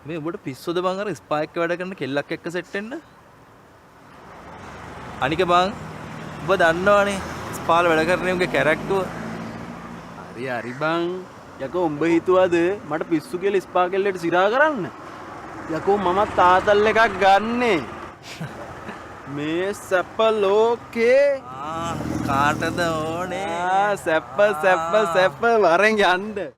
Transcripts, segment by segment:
මේ උඹට පිස්සුද බං අර ස්පා එක වැඩ කරන කෙල්ලක් එක්ක සෙට් වෙන්න? අනික බං උඹ දන්නවනේ ස්පා වල වැඩ කරන උන්ගේ කැරක්ටර්. හරි හරි බං. යකෝ උඹ හිතුවද මට පිස්සු කියලා ස්පා කෙල්ලට සිරා කරන්න? යකෝ මමත් තාතල් එකක් ගන්නෙ. මේ සැප ලෝකේ කාටද ඕනේ? සැප සැප සැප වරෙන් යන්න.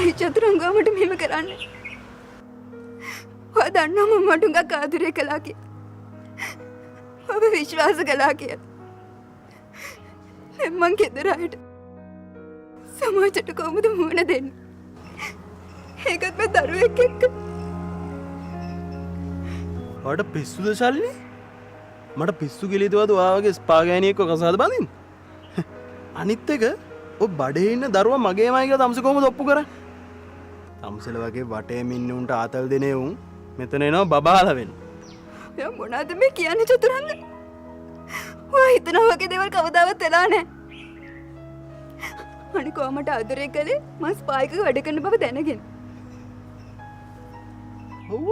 ඇයි චතුරංග මට මෙහෙම කරන්නේ? ඔයා දන්නවා මම මට හුඟක් ආදරය කළා කියලා. ඔබ විශ්වාස කළා කියලා. දැන් මං ගෙදර අයට සමාජයට කොහොමද මුහුණ දෙන්නේ? ඒකත් මං දරුවෙක් එක්ක. ඔයාට පිස්සුද ශාලිනී? මට පිස්සු කියලා හිතුවද ඔයා වගේ ස්පා ගෑණියෙක්ව කසාද බඳින්න? අනිත් එක ඔය බඩේ ඉන්න දරුවා මගේමයි කියලා තමුසේ කොහොමද ඔප්පු කරන්නේ? තමුසෙල වගේ වටේම ඉන්න උන්ට ආතල් දෙන උන් මෙතන එනවා බබාලා වෙන්න. ඔයා මොනවද මේ කියන්නේ චතුරංග? ඔයා හිතනවා වගේ දේවල් කවදාවත් වෙලා නැහැ. අනික ඔයා මට ආදරය කළේ මං ස්පා එකක වැඩ කරන බව දැනගෙන. ඔව්.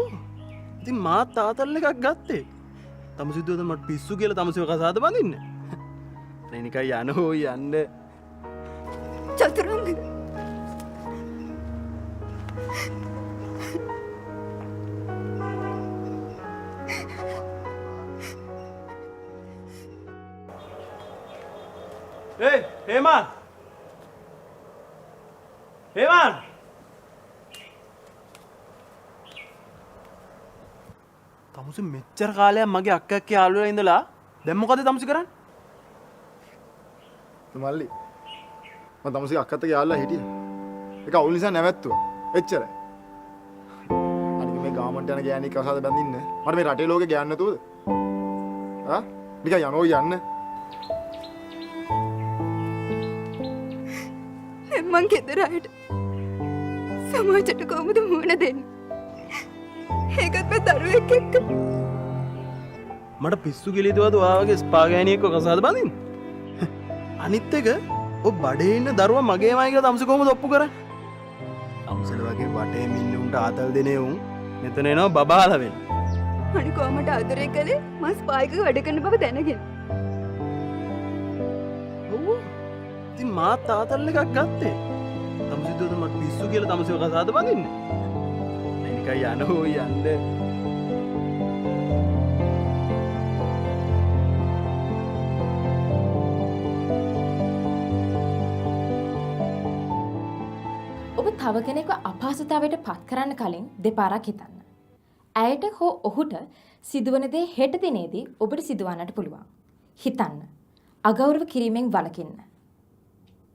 ඉතින් මාත් ආතල් එකක් ගත්තේ. තමුසේ හිතුවද මට පිස්සු කියලා තමුසේව කසාද බඳින්න? අනේ නිකන් යන හෝ යන්න. චතුරංග. ඒයි හේමාන්. හේමාන්. තමුසේ මෙච්චර කාලයක් මගේ අක්කා එක්ක යාළුවා ඉඳලා දැන් මොකද තමුසේ කරන්නේ? මල්ලි මං තමුසේගේ අක්කත් එක්ක යාළුවා හිටියා. ඒක අවුල් නිසා නැවැත්තුවා. එච්චරයි. අනික මේ ගාමන්ට යන ගෑණික් කසාද බඳින්න මට මේ රටේ ලෝකේ ගෑනු නැතුවද? ආ නිකන් යනෝ යන්න. දැන් මං ගෙදර අයට සමාජයට කොහොමද මුහුණ දෙන්නේ? ඒකත් මං දරුවෙක් එක්ක. මට පිස්සු කියලා හිතුවද ඔයා වගේ ස්පා ගෑණියෙක්ව කසාද බඳින්න? අනිත් එක ඔය බඩේ ඉන්න දරුවා මගේමයි කියලා තමුසේ කොහොමද ඔප්පු කරන්නේ? තමුසෙල වගේ වටේම ඉන්න උන්ට ආතල් දෙන උන් මෙතන එනවා බබාලා වෙන්න. අනික ඔයා මට ආදරය කළේ මං ස්පා එකක වැඩ කරන බව දැනගෙන. ඔව්. ඉතින් මාත් ආතල් එකක් ගත්තේ. තමුසේ හිතුවද මට පිස්සු කියලා තමුසේව කසාද බඳින්න? අනේ නිකන් යන හෝ යන්න. ඔබ තව කෙනෙක්ව අපහසුතාවයට පත් කරන්න කලින් දෙපාරක් හිතන්න. ඇයට හෝ ඔහුට සිදුවන දේ හෙට දිනේදී ඔබට සිදුවන්නට පුළුවන්. හිතන්න. අගෞරව කිරීමෙන් වළකින්න.